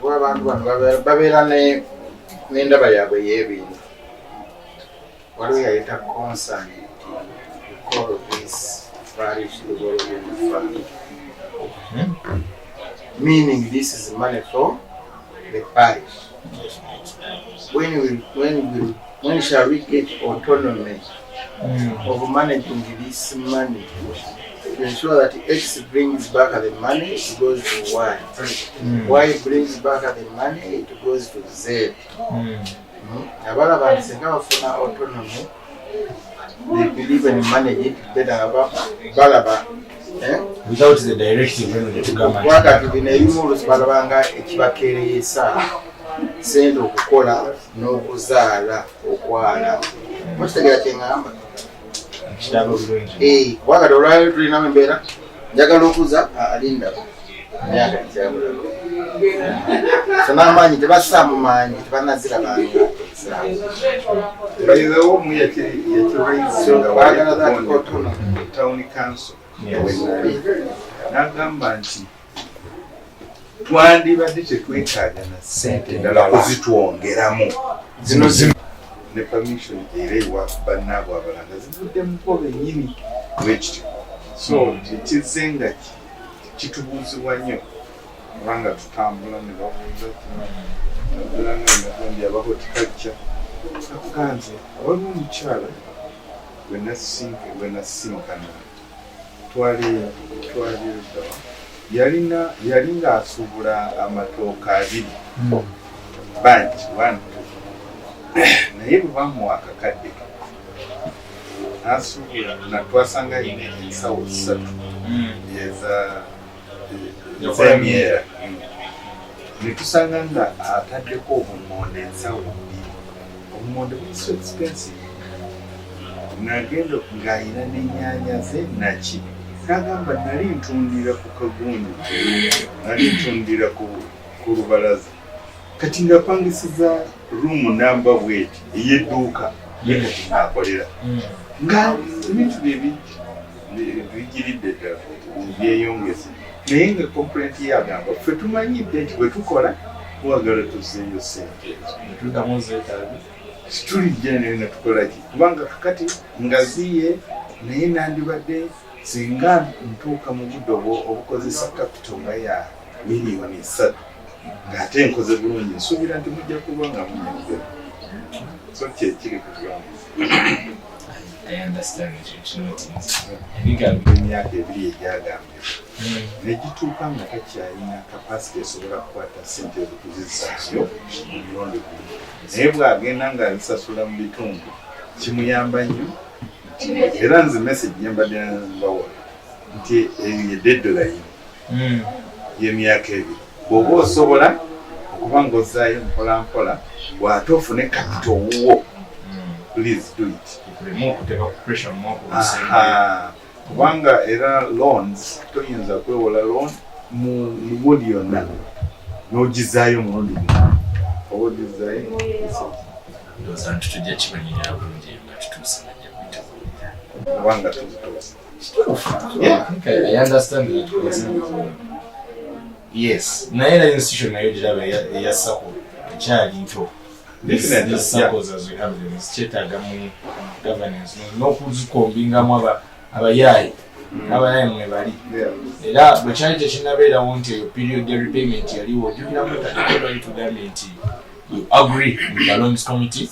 Kuba abantu bano babeera n'endaba yaabwe ey'ebintu. Waliwo yaleeta concern nti we call this parish development fund, meaning this is money for the parish. When shall we get autonomy of managing this money to ensure that X brings back the money, it goes to Y. Y brings back the money, it goes to Z. Abalaba nti singa bafuna autonomy, they could even manage it better nga balaba, eh? Without the directive eno gyetugamba nti- Wakati bino ebimu oluusi balabanga ekibakeereyesa sente okukola n'okuzaala okwala. Mukitegeera kyeŋŋamba? Kiraba bulungi. Eh, wakati olwaliro tulinamu embeera njagala okuza alinda myaka ekyabulako, so n'amaanyi tebassaamu maanyi, tebanazirabanga. By the way, omu yakiraisinga. Baagala that autonomy. Town council wenali n'agamba nti twandibadde tetwetaaga na ssente ndala kuzitwongeramu. Zino zino. Ne permission era ewa bannaabwe abalala zivudde muko bennyini bwekityo. So tekizze nga kitubuuzibwa nnyo kubanga tutambula ne babuuza kino, naddala nga nagambye aba horticulture. Akuganze waliwo omukyala gwe nasinkana, twali luddawa, yalina yali ng'asuubula amatooka abiri, bunch one two, naye bwe bamuwa akakadde ke n'asuubula natwasanga alina ensawo ssatu ez'emyera, ne tusanga nga ataddeko obumonde ensawo bbiri. Obumonde buli so expensive. Nagenda ng'ayina n'ennyaanya ze naki, n'agamba nali ntundira ku kagundi, nali ntundira ku lubalaza, kati nga pangisiza room namba bweti ey'edduuka ye, kati ng'akolera nga ebintu bye bigiridde ddala byeyongeze. Naye nga complaint ye agamba ffe tumanyidde nti bwe tukola twagala tuzzeeyo ssente ezo. Tuddamu zeetaaga. Tulijja naye netukola ki, kubanga kakati ngaziye, naye nandibadde singa ntuuka mu budde obukozesa capital nga ya 3 miliyoni ng'ate nkoze bulungi, nsuubira nti mujja kuba nga munyongera. So kyekiri kugamba. I understand it. Not easy. I think I'll Emyaka 2 egyagambibwa negituuka nga takyalina capacity esobola kukwata ssente ezo kuzizaayo mu mulundi gumu, naye bw'agenda ng'azisasula mu bitundu kimuyamba nnyo. Era nze message gyembadde mbawa nti eyo ye deadline y'emyaka 2. Bw'oba osobola okuba ng'ozzaayo mpola mpola, bw'ate ofune capital owuwo, please do it. Kulemu okuteeka ku pressure mu mwaka ogusembayo. Aha. Kubanga era loans toyinza kwewola loan mu gundi yonna n'ogizaayo mulundi gumu, oba ogizaayo. Ndowooza nti tujja kimanyira bulungi nga tutuuse, bajja kubitubuulira. Kubanga tuzituuse. Yeah, I think I understand that concern. Yes, naye era institution nayo giraba eya SACCO ekyali nto. Definitely, These yeah. SACCOs as we have them kyetaaga mu governance n'okuzikombingamu abayaayi abayaayi mwe bali. Era bwe kyali tekinnabeerawo nti eyo period ya repayment yaliwo, ojjukiramu tandiko lwali tugambye nti you agree with the loans committee.